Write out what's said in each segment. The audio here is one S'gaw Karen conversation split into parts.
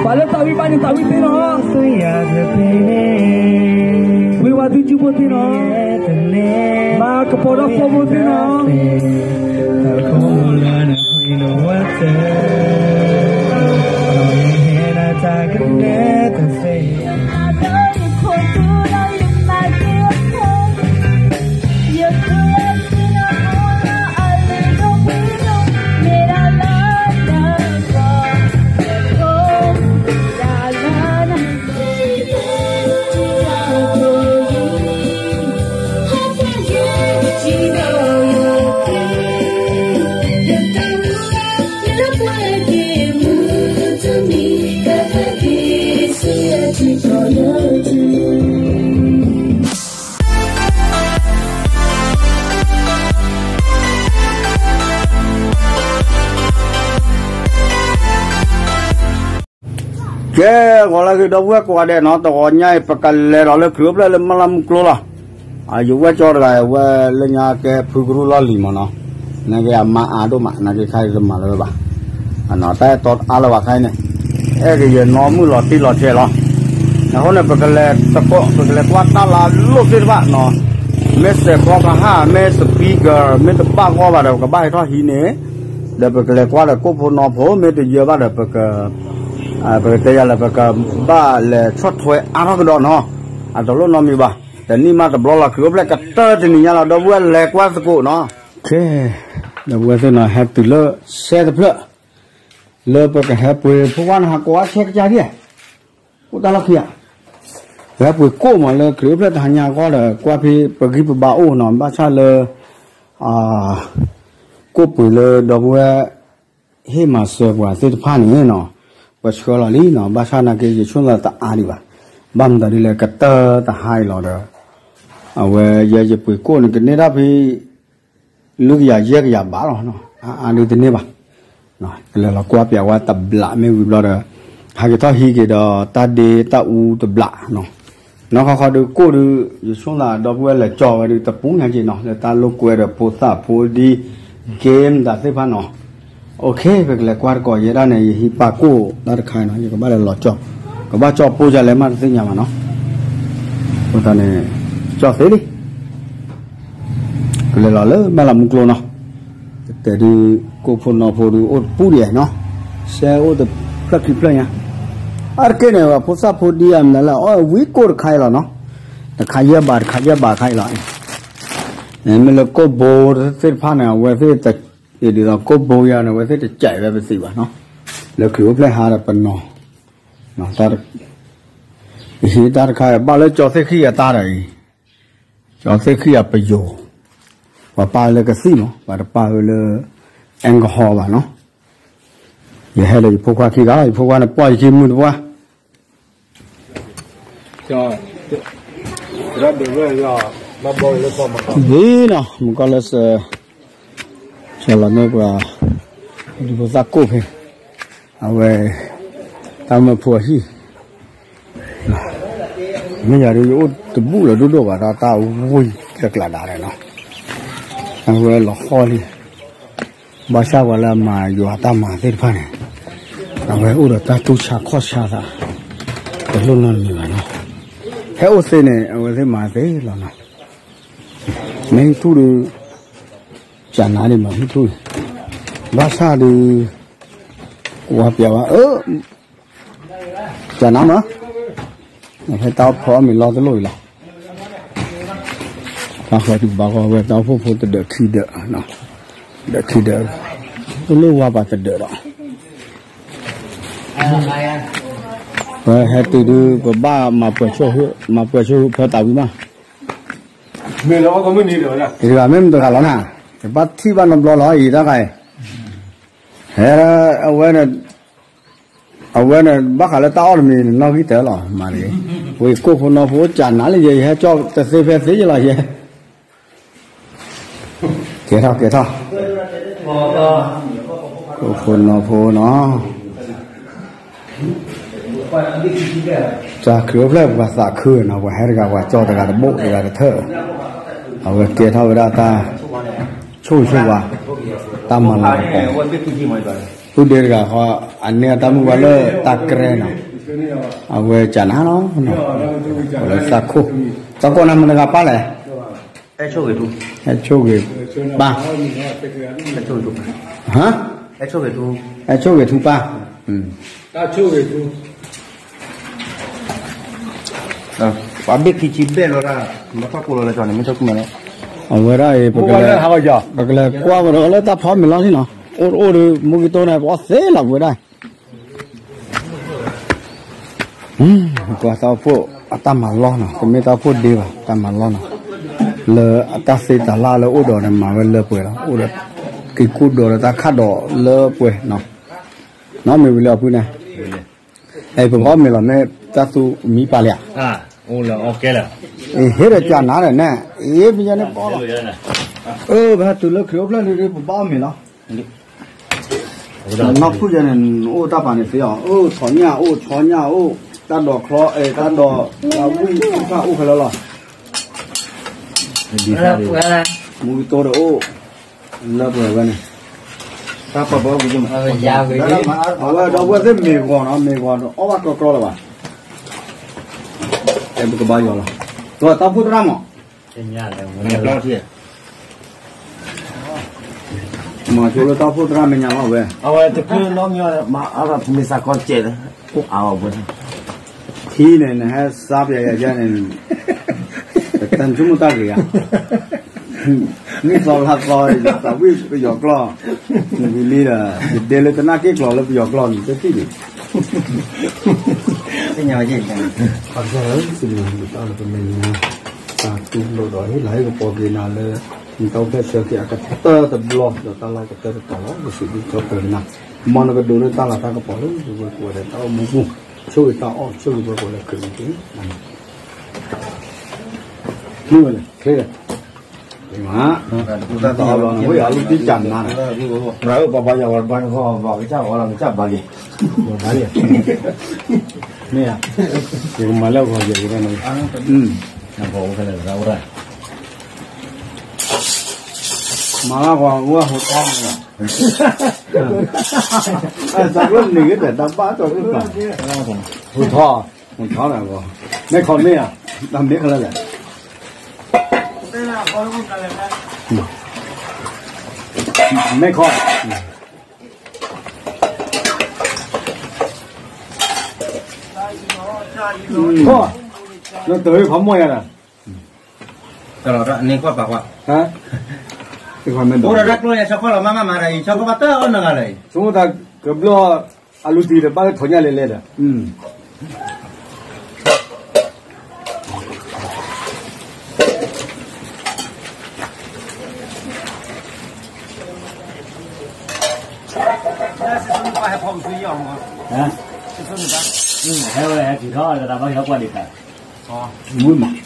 ပှၤလၢသးဝံၣ်ဘၣ်န့ၣ် သးဝံၣ်သ့နီၤ, ဝံၤဝဲသုကၠူဖိသ့နီၤ, မၤကပီၤဒီးဖိဖိသ့နီၤ.ကဲ, ဂီၤလၢအဂ့ၤ ဒီပုၢ်ဝဲၢ်ကိးဂၤဒဲးနီၤ, တဂီၤညါအံၤ ပကလဲၤဒီးလၢခရံာ်အိၣ်ဖျဲၣ်လၢမါလၢမုၢ်ကျိလီၤ. ယဝဲၢ်ကၠီတဂၤ ဝဲလၢညါကဲဖုကရူၢ်လီၢ်လံၤမးနီၤ, နာ်က့အမါအါဒိၣ်မး, နာ်က့ခါအံၤတမၤလၢၤဘၣ်, တၢ်အဲၣ်တီအါလၢၤဘၣ်ခါအံၤန့ၣ်, အဲၣ်ကယဲၢ်နီၢ်မုၣ်လီၤတံၢ်လီၤဆဲးလီၤ. အဃိန့ၣ် ပကလဲၤသကိး ပကလဲၤကွၢ်တၢ်လၢအလိၣ်သ့ၣ်တဖၣ်နီၤ, မ့ၢ်စဲးကီကဟၣ် မ့ၢ် speaker မ့ၢ်တဘၣ်ဂီၢ်ဘၣ်ဒီး ပကဘၣ်ဟဲထီၣ်ဟံးန့ၣ်, ဒီးပကလဲၤကွၢ်ဒီးကိၣ်ဖိနီၢ်ဖိ မ့ၢ်တယၢဘၣ်ဒီး ပက ပကတဲယၤလၢ ပကဘၣ်လဲၤဆီၣ်ထွဲအါထီၣ်ကဒီးနီၤ, အတလိၣ်နီတမံၤဘၣ်, တနံၣ်မးတဘျီလီၤ ခရံာ်အိၣ်ဖျဲၣ်ကတၢၢ်တနံၤညါလီၤ ဒီပုၢ်ဝဲၢ်လဲၤကွၢ်သကိးနီၤ. ကဲ, ဒီပုၢ်ဝဲၢ်သ့ၣ်နီၤ ဟဲတုၤလၢစဲတဖျၢၣ်, လၢပကဟဲပှ့ၤဖိခွါန့ၣ် ဟးကိးအါဆဲကစၢ်ဒံး, အိၣ်တၢ်လီၢ်ခံဧါ, ပဟဲပှ့ၤကိၣ်မးလၢခရံာ်အိၣ်ဖျဲၣ်တဟါညါအဂီၢ်ဒီး ကွၢ်ဖဲပဂံၢ်ပဘါအိၣ်နီၤ ဘၣ်ဆၣ်လၢ ကိၣ်ပှ့ၤလၢဒီပုၢ်ဝဲၢ် ဟ့ၣ်မၤစၢၤပှၤသ့ၣ်တဖၣ်န့ၣ်နီၤ, ပဆှၢလီၤလံနီၤ, ဘၣ်ဆၣ်နာ်က့ ယဆိကမိၣ်တအါဒံးဘၣ်, ဘၣ်မတၤဒ်လဲၣ် ကတၢၢ်တဟါအံၤလီၤဒီး အဝဲယဲယပှ့ၤကိၣ်န့ၣ် ကန့ၢ်ဒၣ်ဖဲ လွံၢ်ကယၤယဲၢ်ကယၤဘးလီၤ, အါအါဒ်တန့ၢ်ဘၣ်, ကလဲၤလီၤကွၢ်ပျးဝဲတဘျးမ့ၢ်ဝံၤဘျီဒီး ဟးက့ၤထီၣ်ဟံးက့ၤဒီးတၢ်ဒ့တၢ်အူတဘျးနီၤ, နီၢ်ခီခီဒုးကိၣ်ဒုး ယဆိကမိၣ်ဒီပုၢ်ဝဲၢ်လဲၤကၠီဝဲဒုးတပူၤညါက့ၤနီၤ လၢတၢ်လိာ်ကွဲဒီးဖိသၣ်ဖိဒံ game တၢ်သ့ၣ်တဖၣ်နီၤ, အိၣ်ခ့ ပကလဲၤကွၢ်တကိးယဲဒၣ်န့ၣ် ယဟံးပာ်ကိၣ်တၢ်တခါနီၤ ယကဘၣ်လဲၤလီၤကၠီ, ကဘၣ်ကၠီပိၢ်ယၤလဲၣ်မးတသ့ၣ်ညါဘၣ်နီၤ, အဃိသတးန့ၣ် ကၠီသ့လံ ကလဲၤလီၤလၢမါလၢမုၢ်ကျိနီၤ, ကတဲဒုး ကိၣ်ဖိနီၢ်ဖိဒုးအိၣ်တပူၤဒံးနီၤ, စဲအိၣ်တဖျၢၣ်ခံဖျၢၣ်ညါ, အါတက့ၢ်န့ၣ် ဖိသၣ်ဖိဒံအမနုၤလၢ အီၣ်ဝံကိၣ်တခါအံၤလီၤနီၤ, တခါယဲၢ်ဘး တခါယဲၢ်ဘးခါအံၤလီၤ, မ့ၢ်လၢကိၣ်ဘိသ့ၣ်တဖၣ်န့ၣ် အဝဲသ့ၣ်တ ဒ်သိးကိၣ်ဘိယၤန့ၣ် အဝဲသ့ၣ်တကးဝဲပသံးဘၣ်နီၤ, လၢခရံာ်အိၣ်ဖျဲၣ်ဟးဒီးပနီၤ, ဟံးတၢ်တခါ ဘၣ်လၢကၠီသ့ၣ်ဃံအတၢ်ဒီးအံၤ ကၠီသ့ၣ်ဃံအပယိၤ, ပှၤပာ်လၢကသံၣ်မး ပှၤတပာ်ဝဲလၢ alcohol ဘၣ်နီၤ, ယဟဲဒီးယဖိခွါခံဂၤလီၤ ယဖိခွါန့ၣ် ပှၢ်ယခံမုၢ်တပှၢ် ဒ်နီၤ မုၢ်ကီၢ်လၢစ ဆီလီၤန့ၢ်ပှၤ ဒ်ဖိသၣ်ကိၣ်ဖဲ အဝဲ တၢ်မၢဖိအဟံၣ် မ့ၢ်ယၤဒ်ယအိၣ်တဘူၣ်လၢၤဒိၣ်ဒိၣ်ဘၣ်ဒီး တၢ်ဝံၣ်ကျၢကျၢဒၣ်လဲာ်နီၤ, အဝဲလီၤဃီလံ, ဘၣ်ဆၣ်ပှၤလၢအမၤယွၤတၢ်မၤသ့ၣ်တဖၣ်န့ၣ် အဝဲအိၣ်ဒီးတၢ်တူၢ်ဆါခီၣ်ဆါသး တလိၣ်နီတမံၤဘၣ်နီၤ, ဟဲအိၣ်သ့န့ၣ် အဝဲသ့ၣ်မၤသ့လီၤနီၤ, မ့ၢ်ဟံၣ်ထူၣ်ဒီး ကနၤန့ၣ်မၤဟံၣ်ထူၣ်န့ၣ်, ဘၣ်ဆၣ်ဒီး ကွၢ်ပျးဝဲ ကနၤမး, ဖဲတၢ်အိၣ်ဖီအီၣ်မ့ၤလီၤတလိၣ်အံၤလီၤ, တၢ်ဃီတုၤဘၣ်ဃီဝဲ တၢ်အိၣ်ဖှိၣ်ဖိတဒၢးခံဒၢး, ဒၢးခံဒၢး, တလိၣ်ဝါပာ်တဒၢးဒီး, ပဟဲတုၤဒုး ပဘၣ်မၤပှဲၤဆိ, မၤပှဲၤဆိဖဲတၢ်ဝံၤမး, တဂၤမ့ၢ်မတဂၤလီၤနၤ, ယဘၣ်ထံၣ်ဘၣ်နီတဘျီလီၤ အံၤတၢ်ဂၤအံၤ, ဟဲ အဝဲန့ၣ် အဝဲန့ၣ် ဘၣ်ဃးလၢတၢ်အီၣ်တမံၤ နီၣ်ဂံၢ်တၢလီၤ မၤတဂ့ၤ, ဝံၤကိၣ်ဖိနီၢ်ဖိကနၤလံ ယဲ ယဟဲကၠီတသ့ဖဲသ့ယလီၤယဲ, ကဲထီၣ်ကဲထီၣ်, ကိၣ်ဖိနီၢ်ဖိနီၤ တၢ်ခရံာ်အိၣ်ဖျဲၣ်ပှၤသးခုနီၤ ပှၤဟဲတဂၤပှၤကၠီတဂၤတဘိတဂၤတထၢၣ်, အဝဲကဲထီၣ်ဝဲဒၣ်တၢ် ဆိၣ်ဂ့ၤဆိၣ်ဝါ, တၢ်မၤလၤကပီၤ, သူၣ်ဒ့တဂၤဃီ, အန့ၢ်အတၢ်မုၢ်ဝါလၢတၢ်ကြဲနီၤ, အဝဲကနၤလီၤ, လၢသးခိၣ်, သးကိးနၤမတၤတဂၤပၢ်လဲၣ်, ဟဲဆိၣ်ဂ့ၤပၢ်, ဟဲဆိၣ်ဂ့ၤထူပၢ်, ပှၤဘ့ၣ်ခံဆံဘ့ၣ်လီၤဒၣ်, မ့ၢ်ထီၣ်ကိၢ်လီၤလၢကီန့ၣ် မ့ၢ်ထီၣ်ကိၢ်မးလီၤ, အဝဲဒၣ်အံၤ ပကလဲၤကွၢ်ဝဲဒီးလၢတၢ်ဖီမ့ၤလီၤလံနီၤ, အိၣ်တအိၣ်ဒီး မူကံတိၢ်န့ၣ် ပအီၣ်သ့လီၤဝဲဒၣ် ပှၤသးအိၣ်ဖှိၣ်အတၢ်မၤလီၢ်နီၤ, တမ့ၢ်တၢ်အိၣ်ဖှိၣ်ဒ့ဘၣ် တၢ်မၤလီၢ်နီၤ, လၢအတၢ်သ့တၢ်လၢ်လၢအိၣ်ဒီးန့ၣ် မၤဝဲလၢပှဲၤလီၤ, အိၣ်ဒီးက့ၤကူၣ်ဒီးလၢတၢ်ခၣ်ဒီးလၢပှဲၤနီၤ, နီၢ်မ့ၢ်ဝံၤလၢအဖုန့ၣ်, အဲ ပကအီၣ်မ့ၤလီၤ မ့ၢ်တၢ်သူမံပာ်လံဧါ, ဟ့ၣ်ဒီးကနၤဒီးနဲ, အ့ ပညါန့ၣ်ပအီၣ်လီၤ, အၢ ပဟဲတုၤလၢခရံာ်အိၣ်ဖျဲၣ်လံ ပဘၣ်အီၣ်မ့ၤလီၤ နီၢ်ဖုၣ်ယဲန့ၣ် အိၣ်တၢ်ပာ်န့ၣ်သ့အီၤ, အိၣ်ထီၣ်ညၣ်အိၣ် ဆီညၣ်အိၣ်, တၢ်ဒိးချီ အဲ တၢ်ဒိး ဝံၣ်အိၣ်ဖၣ်အိၣ်ခဲလၢာ်လီၤ, မူကတိၢ်ဒီးအိၣ်, လၢပှဲၤဝဲန့ၣ်, တၢ်ပာ်ပာ်အိၣ်က့ၤမး, အဝဲဒီပုၢ်ဝဲၢ်သ့ၣ်မ့ၢ်ဂီၤနီၤ မ့ၢ်ဂီၤဒီးအီၣ်ဘၣ်ကီကီလၢၤဘၣ်, အဲ ပကဘါယွၤလီၤ, ဒီးတၢ်အိၣ်ဖှိၣ်သရၣ်မး မၤဆိလၢတၢ်အိၣ်ဖှိၣ်သရၣ်မဲာ်ညါလီၤဝဲ, အဝဲတချုးနီတမံၤ မၤအါထီၣ်မ့ၢ်စးကီးစဲး, အိၣ်အါအီၤဝဲ, ထံန့ၣ် နဟဲစါပယၤယၤယဲန့ၣ်, တနဆိကမိၣ်တၢ်ဂ့ၤဧါ, နံၣ်သီလါသီ သးဝံၣ်ပယီၤကျိာ်, ဝံၤလံဒီး ယဒဲလၢတနၢ်က့ၣ်ကျိာ်လၢပယီၤကျိာ်န့ၣ် တထံၣ်န့ၣ် သ့ၣ်ညါဝဲ, ပကစၢ်ယွၤ စံးဘျုးနၤ တၢ်လၢပမဲာ်ညါ, တၢ်တူၢ်လိာ်ဒီးဟ့ၣ်လၤဟ့ၣ်ကပီၤက့ၤနၤလၢ နတၢ်အိၣ်ဖျဲၣ်ဆၢက့ၤအကတၢၢ်တဘျီ ဒီးတၢ်လၢကတၢၢ်တတီၤလီၤ. ယစံးဘျုးကစၢ်ယွၤနၤ, မ်နကဒိးန့ၢ်တၢ်လၤတၢ်ကပီၤလၢပဝဲကိးဂၤဒဲး တၢ်အိၣ်မူပူၤ, ဆိၣ်ဂ့ၤတၢ်အီၣ် ဆိၣ်ဂ့ၤပှၤကိးဂၤဒဲး မ့ၢ်ဝဲလဲၣ် ချ့လဲၣ်, မ့ၢ်, တၢ်အီၣ်ဘျီန့ၣ် ဝဲအလူတံၢ်ကၢ်နါန့ၣ်, ပှၤဘါယွၤဝဲဘါန့ၣ်ဃီ ဘၣ်ကစၢ်ဝဲလီၤ ကစၢ်ဘါလံ, ဘါလံ, မ့ၢ်ဧါ, ယကမၤလၢအဂီၢ်ယဲၢ်ကဲန့ၣ်, မၤလၢအဂီၢ် ဝဲဟိုထီၣ်န့ၣ်လီၤ, သးကျိးန့ၢ်က့ၤတၢ်တၢ်ဘၣ်တီၢ်က့ၤပၢ်, ဟိုထီၣ်, ဟိုထီၣ်န့ၣ်အဂီၢ်, မ့ၢ်ခီမ့ၢ်ဧါ, တၢ်မ့ၢ်ခီလၢလဲၣ် မ့ၢ်ခီ, ခီ, နတၢ်ခီမီၢ်ယၤလီၤ, န့ၣ်ကွၢ်ပာ်ကွၢ်, အိၣ်ဒီးတၢ်ကျိၣ်န့ၣ် ဆီခီလီၤမးမးမးဒီး အံၤဆီခီဘၣ်တၢ်အီၣ်နဂၤလၢာ်, ဆိကမိၣ်တၢ်ကဘျီၣ် အလူတံၢ်ဒီးဘၣ်လၢထီၣ်ညၣ်လဲၤလဲၤဒီး ဟဲဝဲဟဲက့ၤထီၣ်တၢ်ဘၣ်ဟဲကွၢ်ဒံးခါ, မုာ်မး,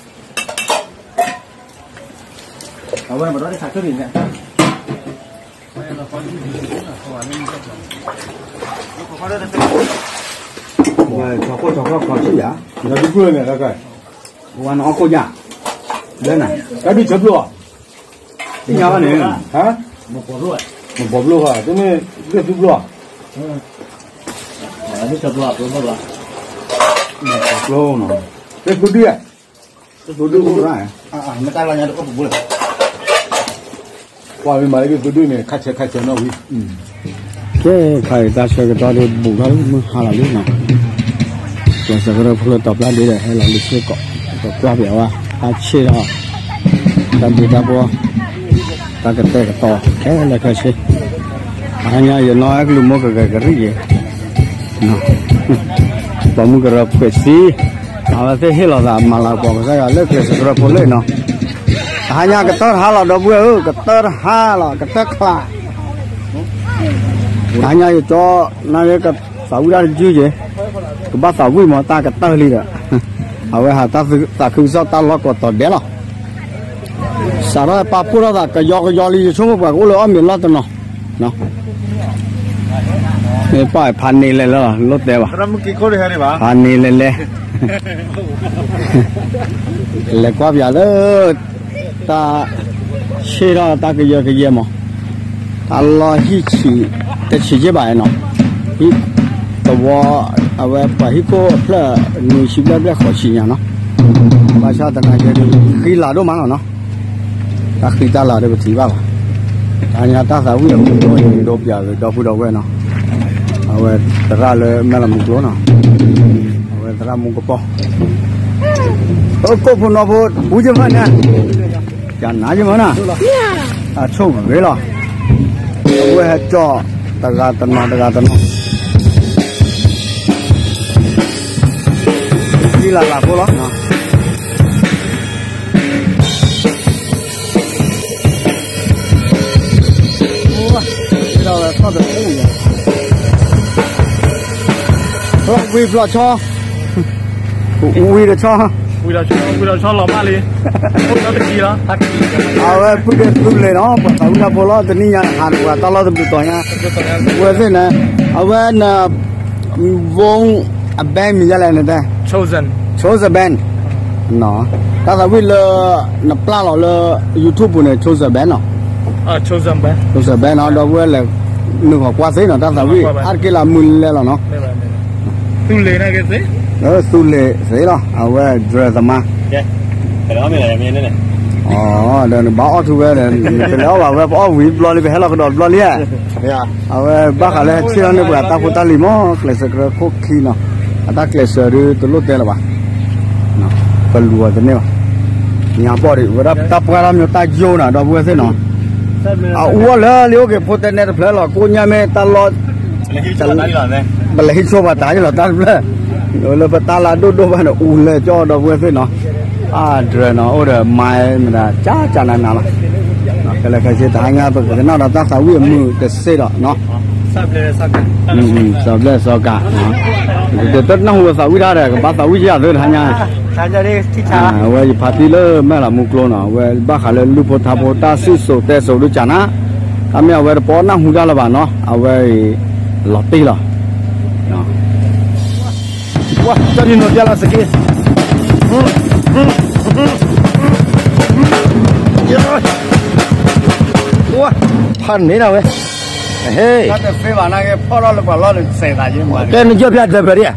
အဝဲပဒီးတခါကၢၢ်န့ၣ်, ဝဲဆီခိၣ်ဆီခိၣ်ခီဆံယၤ, ဒီးဒုးပှၢ်န့ၣ်တၢ်ကဲ, ဝဲနအီၣ်ခိၣ်ယၤ, ဘျဲနၤ, တၢ်ဒုးဆၢပျိၢ်, သ့ၣ်ညါဘၣ်န့ၣ်, မ့ၢ်ပိာ်ပျိၢ်ဘၣ်, တမ့ၢ်ဘျဲၣ်သူပျိၢ်, မ့ၢ်ပိာ်ပျိၢ်နီၤ, ဘျဲၣ်သူဒုၣ်, ဘျဲၣ်သူဒုၣ်အိၣ်ရၣ်, မ့ၢ်တၢ်လီၤညါတအိၣ်ပူၤလၢ ကွၢ်မ့ၢ်မၤလၢဘျဲၣ်သူဒုၣ်န့ၣ် ခါဆၢခါဆၢနီၣ်ဝံၤ, ကဲ, ခါအံၤတၢ်ဆၢကတီၢ်ဒ်ဘူးထီၣ်လံ မုၢ်ဟါလီၤလံနီၤ, ကျဲးစၢးကရၢဖိလၢတီၤပျၢ်ဒ့ဒီး ဟဲလီၤလံစ့ၢ်ကီး, ပကွၢ်ပျးဝဲ တၢ်ဆ့ၣ်ထီၣ်, တၢ်ဒ့တၢ်ပီၢ်, တၢ်ကတဲာ်ကတီၤ ခဲလၢာ်ခဲဆ့, တဟါညါယနီၢ်အဲၣ်ကလုၢ်မိၢ်ကဂဲၤကရံၣ်ယဲၢ် ပိာ်မုၣ်ကရၢဖှဲးဆံ, အဝဲသ့ၣ်ဟ့ၣ်လီၤသးမၤလၤကပီၤကစၢ်ယွၤလၢကျဲးစၢးကရၢဖိလၢနီၤ, တဟါညါကတၢၢ်တဟါလီၤ ဒီပုၢ်ဝဲၢ်ဧၢ, ကတၢၢ်တဟါလီၤ ကတၢၢ်ချါ, တဟါညါယကၠီ နကသးဝံၣ်တၢ်တယုၢ်က့ၤ, ကဘၣ်သးဝံၣ်မၤတၢ်ကတၢၢ်လံဒီး, အဝဲဟးတၢ်သးခုကစီၣ်တၢ်လီၢ်ကိးတီၤဒဲးလီၤ. စးထီၣ်ပာ်ဖှိၣ်ထီၣ်သးကယီကယီလံ ယဆိကမိၣ်ပှၤကအိၣ်လၢအီၣ်မ့ၤလီၢ်တနီၤ, ပၢ်ဖးန့ၢ်လဲၣ်လီၤ လိၣ်တဲဘၣ်, ဖးန့ၢ်လဲၣ်လဲၣ်, လဲၤကွၢ်ပၠးလၢ တၢ်ဆ့ၣ်ထီၣ်တၢ်ကယၢကယဲမး, တၢ်လီၢ်ဟံၣ်ဆံး တဆံးက့ဘၣ်နီၤ, ဟံၣ်သဝီ အဝဲပှၤဟံၣ်ခိၣ်အဖျၢၣ် နွံဆံဘျဲၣ်ဘျဲၣ်ဃိးဆံညါနီၤ, ဘၣ်ဆၣ်သနာ်က့ဒီး ဃံလၤဒိၣ်မးလီၤနီၤ, တၢ်ဃံတၢ်လၤဒီးပထံၣ်ဘၣ်လီၤ, တၢ်ညါတၢ်သးဝံၣ်အမုၢ်ဒိၣ်အံၤ ဒိပၠးဂ့ၤဒီပုၢ်ဒီဝဲၢ်နီၤ, အဝဲသရၣ်လၢမဲၢ်လးမူကျိနီၤ, အဝဲသရၣ်မူကပီၤ အကိၣ်ဖိနီၢ်ဖိ ပူၤယမၢနၤ, ယနၤယမၢနၤ, အဆိၣ်ဂ့ၤလီၤ, အဝဲဟဲကၠီၣ် တဂၤတနီၤတဂၤတနီၤ, ဃံလၤလၤဖိလီၤ, ဒီးဝဲထီၣ်တထူၣ်ညါ, ဖျီၣ်ဝံၤဖျီၣ်ဆီ ဝံၤဒီးဆီ, ဝံၤဒီးဆီလီၤမၢ်လံ, အိၣ်ဒီးတကံၤလီၤ, အဝဲပုၢ်က့ၤသူလ့ၤနီၤ ပှၤသးဝံၣ်တၢ်ဖိလီၤ တနံၣ်ညါဟးနပှၤတၢ်လီၢ်တဘျုးတီၤညါ, ဝဲသ့ၣ်န့ၣ်, အဝဲန ဝိအဘဲမံၤယဲလဲၣ်န့ၣ်တဲ, Chosen, Chosen Band, တၢ်သးဝံၣ်လၢ နပျၢ်လီၤလၢ YouTube ပူၤန့ၣ် Chosen Band နီၤ, Chosen Band နီၤ ဒီပုၢ်ဝဲၢ်လဲၤ နုာ်ဃီၤကွၢ်သ့နီၤ တၢ်သးဝံၣ် အါတက့ၢ်လၢအမုၢ်လဲၢ်လီၤနီၤ, သူလ့ၤသ့လီၤ အဝဲ drill သမား, ဒီးနဘၣ်အီၣ်ထူဝဲဒီး နတလဲၤအီၣ်ဘၣ်ဝဲ ပအီၣ်ဝံၤတဘျီလံ ပဟဲလီၤကဒီးတဘျီလံ, အဝဲဘၣ်ဃးလၢဟဲဆ့ၣ်ထီၣ်န့ၢ်ပှၤတၢ်ဖိတၢ်လံၤမး ကျဲးစၢးကြၢးခိၣ်ခံနီၤ, အတၢ်ကျဲးစၢးဒုးတလိၣ်တဲလၢၤဘၣ်, ပလူၤအီၤတန့ၢ်ဘၣ်, ညါပီၢ်ဒံး ဝဲဒၣ်တၢ်ပှၢ်တၢ်မၠိတၢ်ယိၣ်နၤ ဒီပုၢ်ဝဲၢ်သ့ၣ်နီၤ, အအူအီၣ်လၢလံအိၣ်က့ၤဖိတဲနဲတဖျၢၣ်လီၤ ကိၣ်ညါမ့ၢ်တၢ်လီၢ် ပလဲၤဟံးဆိပှၤတၢ်ယလီၤတၢ်တဖျၢၣ်, လၢပတၢ်လၢဒိၣ်ဒိၣ်ဘၣ်န့ၣ် အူလဲၤကၠီဒီပုၢ်ဝဲၢ်သ့ၣ်နီၤ, အဒြဲနီၤ အိၣ်ဒီးမၤမတၤ ကၠၢ်ကၠၢ်နးနးလီၤ, ကလဲၤခဲဆ့တဟါညါ ပကကနၣ်ဒီးတၢ်သးဝံၣ်အမုာ်တစ့ၢ်ဒီးနီၤ, စီၤဘျဲၣ်စီၤကး, တနၢ်ဟူသးဝံၣ်တၢ်ဒီး ကဘၣ်သးဝံၣ်ယၤသ့တဟါညါ, အဝဲယဖါတံၢ်လၢမဲၢ်လးမူကျိနီၤ အဝဲဘၣ်ဃးလၢလုၢ်ဖိထါဖိတၢ်စံၣ်စိၤတဲစိၤဒုးကၠၢ်နၤ, တၢ်မ့ၢ်အဝဲတပီနၢ်ဟူတၢ်လၢၤဘၣ်နီၤ အဝဲအံၤ လီၤတံၢ်လီၤ, ကၠီဒံနိးပျဲလီၤစက့, ဖးန့ၢ်ဒၣ်ဝဲ, ဟ့ၣ်, ကဲနယီၢ်ဖျါဒၢးဖျၢၣ်ဒံးဧါ, ယၤ ထံဆး ထံဆး,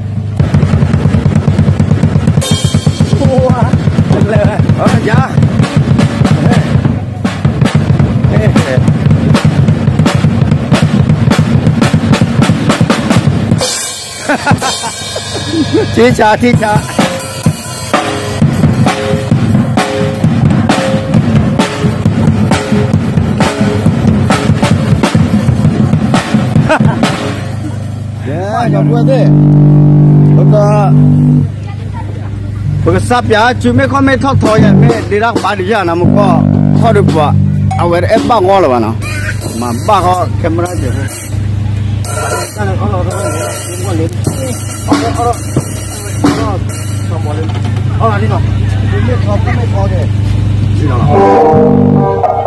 ပက ပကစးပၠး စုမ့ၢ်ခီၣ်မ့ၢ်ထီၣ်ထီယဲၢ် မ့ၢ်ဒ့တၢ်ကပၤဒုးယၤနၤ မူကီၢ် ခီၣ်ဒုးပှၤ အဝဲတအဲၣ်ဘၣ်ဂီၢ်လၢၤဘၣ်နီၤ, မၤဘၣ်ဃီ camera တစဲးဖိ ဝဲလဲၣ် လဲၤယီၢ်သံအီၤဒီး ဘၣ်ဆီလၢမ့ၢ်ညါတၢ် န့ၣ် ဖိဒီးသီဒီး ယၤဝဲတစဲးဖိဒီး အဝဲတၢ်တယီၢ်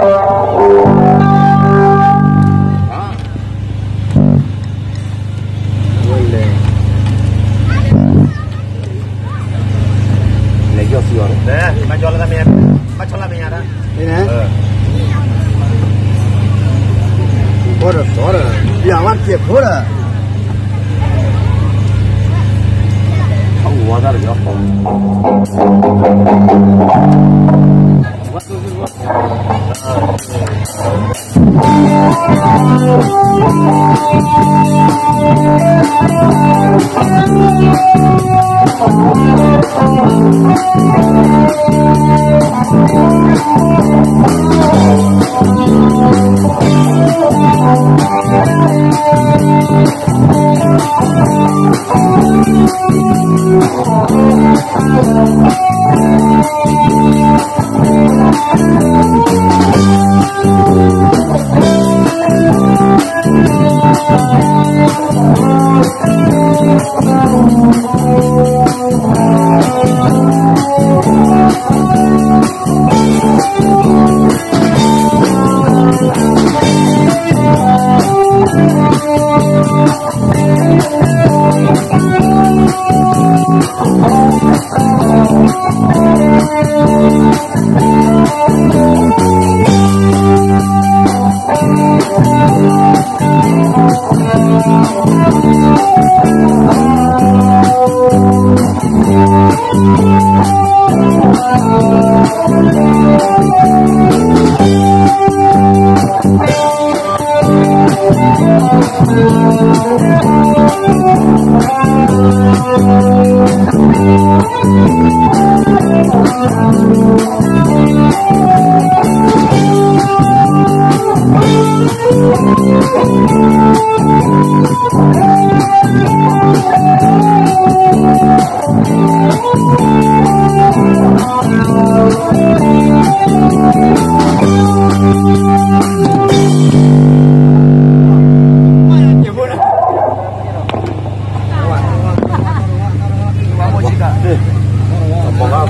ဒီပု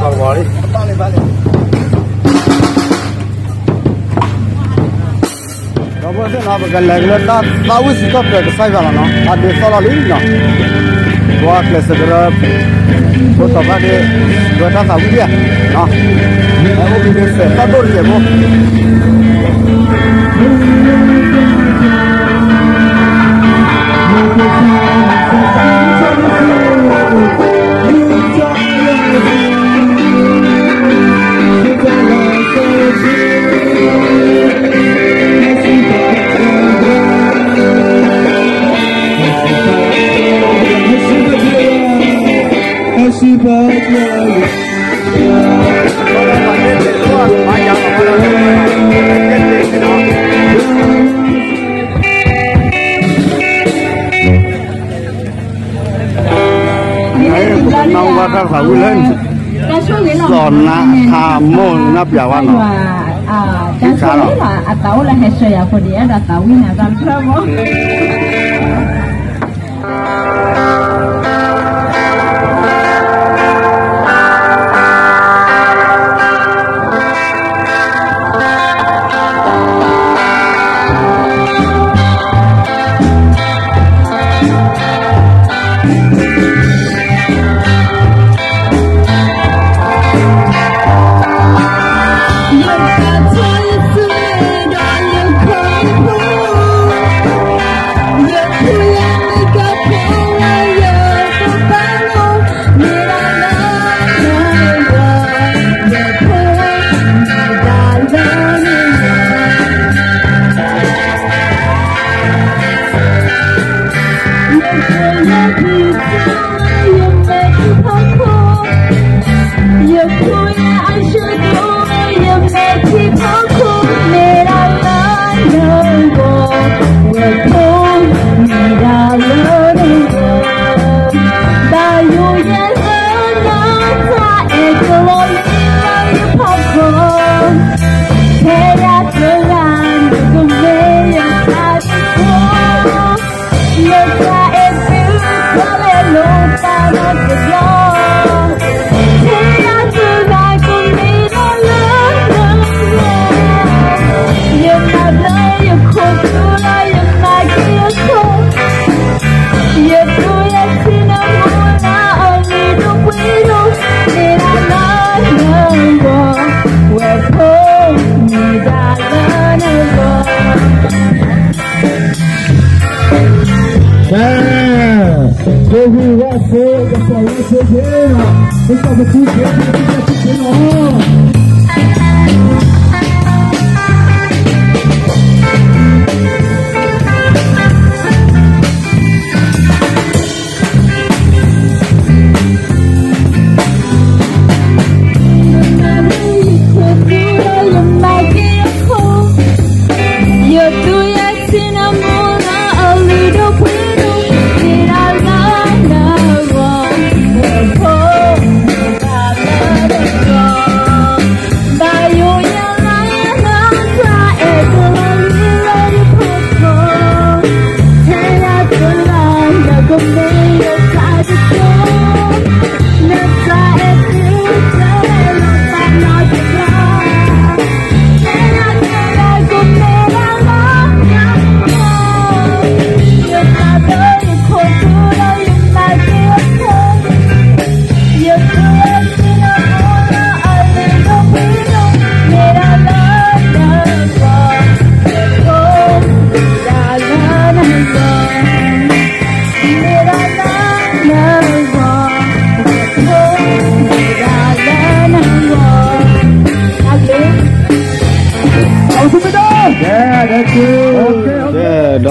ၢ်ဝဲၢ်သ့ၣ်နီၤ ပကလဲၤက့ၤလၢတၢ်သးဝံၣ်စံးထီၣ်ပတြၢၤကစၢ်ယွၤလီၤနီၤ, အဒုးသီၣ်လီၤလံနီၤ, ပှၤကျဲးစၢးကရၢ, ဖိသၣ်ဘၣ်ဒ့, ဒွဲတၢ်သးဝံၣ်ဒံးဧါ, အိၣ်ဘှံးက့ၤစဲးသီၣ်ဒိၣ်တစဲးဖိ ပကနၢ်ဟူဘၣ်တၢ်သးဝံၣ်လၢ စီၤနါထါမိၢ်နၢ်ပၠးဝါနီၤ, တၢ်ဆိၣ်ဂ့ၤလီၤ အသးအိၣ်လၢဟဲဆှၢယၤဖိဒံး အဲၣ်ဒိးသးဝံၣ်နၤတၢ်တဖျၢၣ်မီၢ်.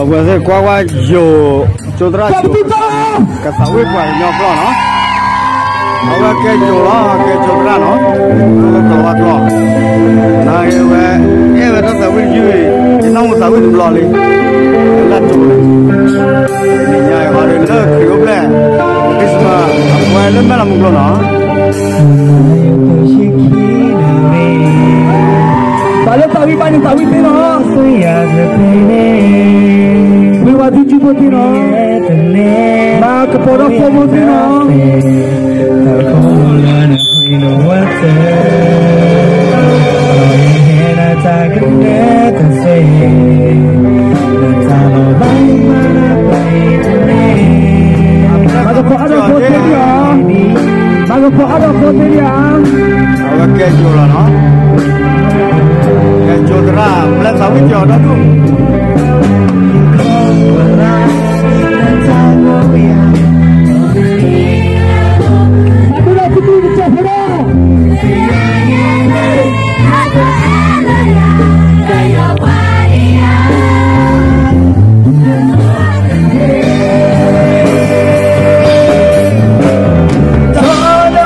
အဝဲသ့ၣ်ကွၢ်ဝဲယိၤ ကၠိသရၣ် ကသးဝံၣ်ပှၤကညီကျိာ်နီၤ, အဝဲကဲယိၤလီၤ ကဲကၠိသရၣ်နီၤ, လၢကီၤဝါကျိာ်, နဝဲ အဲၣ်ဝဲတၢ်သးဝံၣ်တယုၢ်အံၤ ယနီၢ်မူသးဝံၣ်တဘျီလံ, လၢကၠိန့ၣ်, တနံၤညါအံၤ လၢခရံာ်အိၣ်ဖျဲၣ် Christmas အဝဲလၢမဲၢ်လးမူကျိာ်နီၤ. ပှၤလၢသးဝံၣ်ဘၣ်န့ၣ် သးဝံၣ်သ့နီၤ, ဝံၤဝဲဒုးကၠူဖိသ့နီၤ, မၤကပီၤထီၣ်ဖိဖိသ့နီၤ. မၤကပီၤအါထီၣ်ဖိသ့ဒံးဧါ, မၤကပီၤအါထီၣ်ဖိသ့ဒံးဧါ. အဝဲကဲယိၤလီၤနီၤ, ကဲယိၤသရၣ် ပျဲသးဝံၣ်ကီၤဒီဒူၣ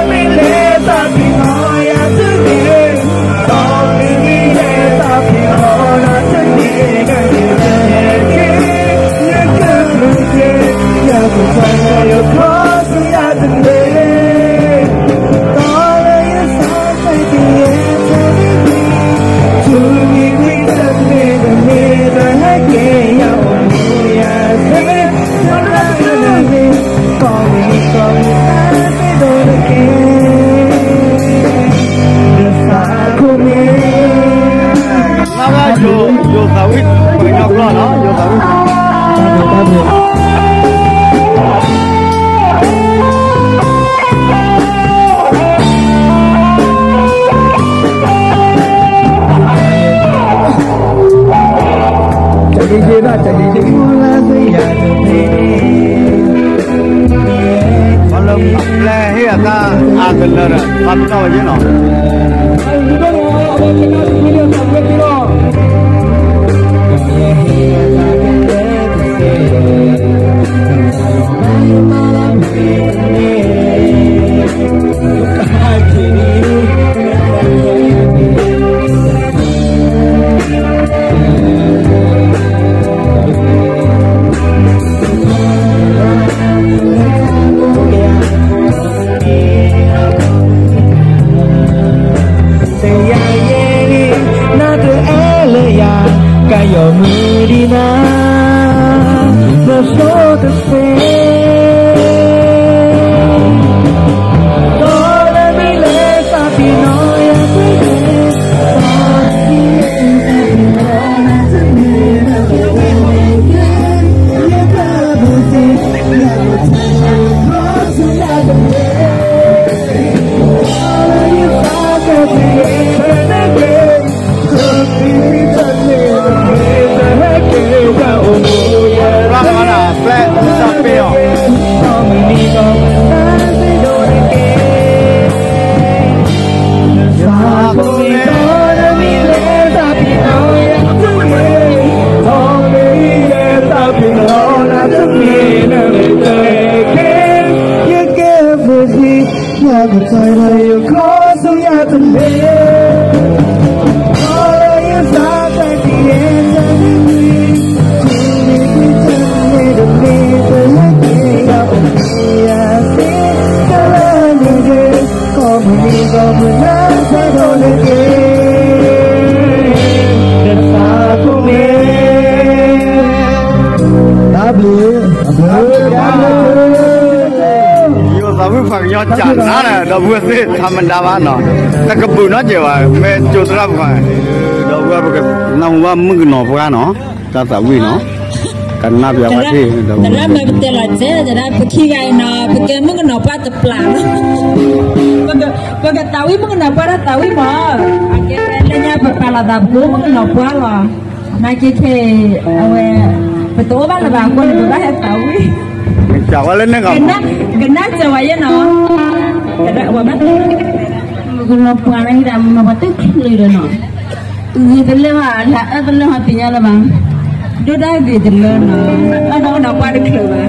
်. ယိၤသးဝံၣ် ပှၤကညီကျိာ်နီၤ, ယိၤသးဝံၣ် ပှၤလၢပျဲဟ့ၣ်အတၢ်အါကလၢာ်ဒီး ပာ်ပနီၣ်ဝဲယဲနီၤ. တယၤယဲန့ၣ် နတအဲၣ်လၢယၤ ကယီၢ်မုၢ်ဒံးနၤ နဆိကစ့ တၢ်ဘျုး တၢ်ဘျုး ယိၤသးဝံၣ်ပှၤကညီကၢ်နါဒီး ဒီပုၢ်ဝဲၢ်သ့ၣ် ထီဒါဘၣ်နီၤ, တကဘူၣ်နီတစဲးဘၣ် မ့ၢ်ကၠိသရၣ်ပှၤ, ဒီပုၢ်ဝဲၢ်ပကနၢ်ဟူဘၣ်မုၣ်ကနီၤပှၢ်နီၤ, တၢ်သးဝံၣ်နီၤ, ကနၣ်ပျးဝဲသ့ၣ် ဒီပုၢ်ဝဲၢ် သရၣ်မၢပတဲလီၤကဲ သရၣ်ပခံဂၤအံၤနီၤ ပကဲမုၣ်ကနီၤပှၢ်တပျၢ်လီၤ, ပကသးဝံၣ်မုၣ်ကနီၤပှၢ်တၢ်သးဝံၣ်မး, အကဲလၢညါပပာ်လီၤသးပကအိၣ်မုၣ်ကနီၤပှၢ်လီၤ, နာ်က့ခဲအံၤ အဝဲ ပတအိၣ်ဘၣ်လၢၤဘၣ်အဃိန့ၣ် ပဘၣ်ဟဲသးဝံၣ်, ကနၣ် ကနၣ်စၢၤဝဲယဲနီၤ, မုၣ်ကနီၤပှၢ်န့ၣ် မ့ၢ်ပှၤတချုးဒီးနီၤ, ဂ့ၤတလၢာ်ဘၣ် လၢအအၢတလၢာ်ဟီသ့ၣ်ညါလၢၤဘၣ်, ဒိၣ်ဒၣ်ဂ့ၤတလၢနီၤ, အနီၢ်နီၢ်ပှၢ်တချုးဘၣ်.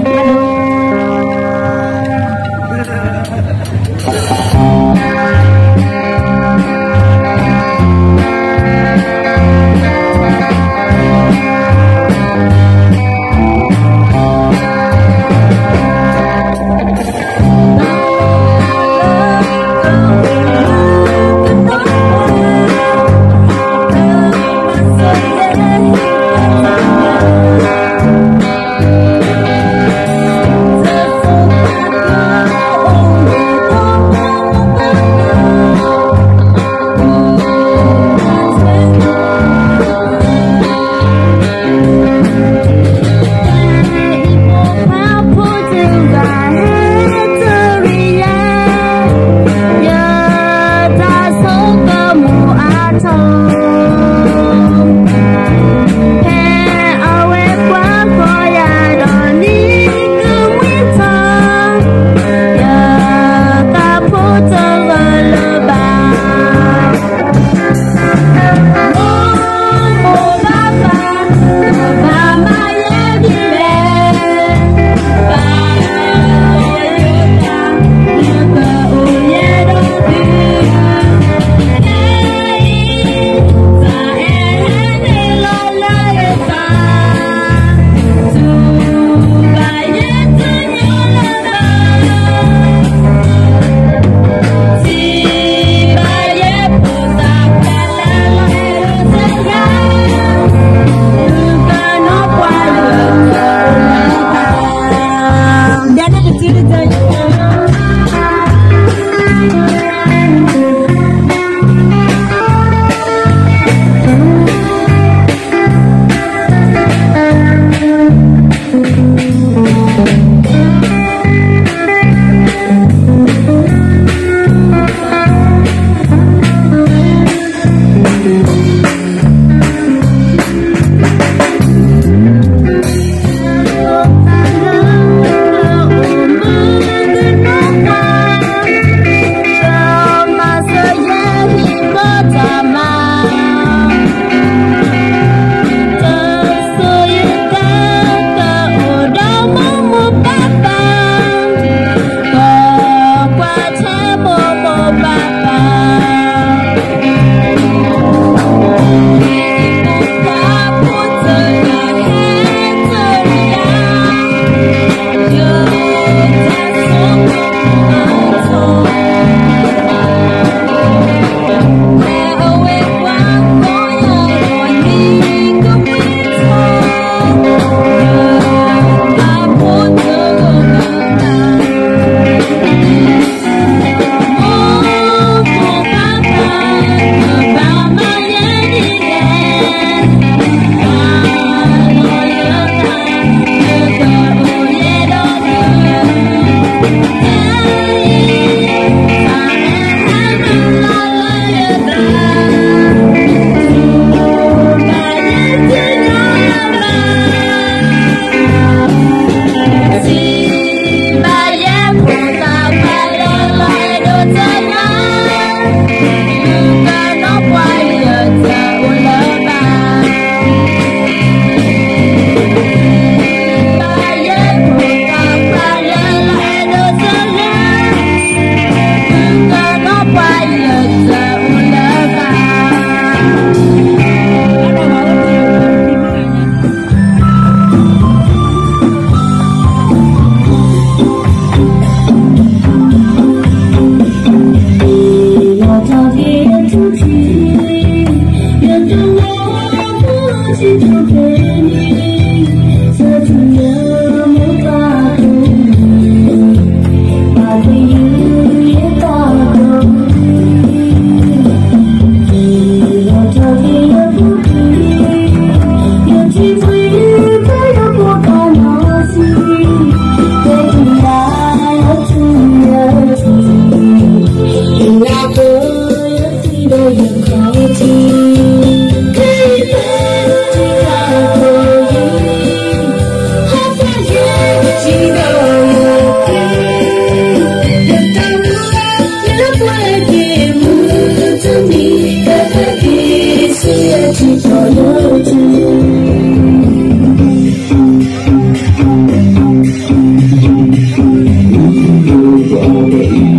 Amen.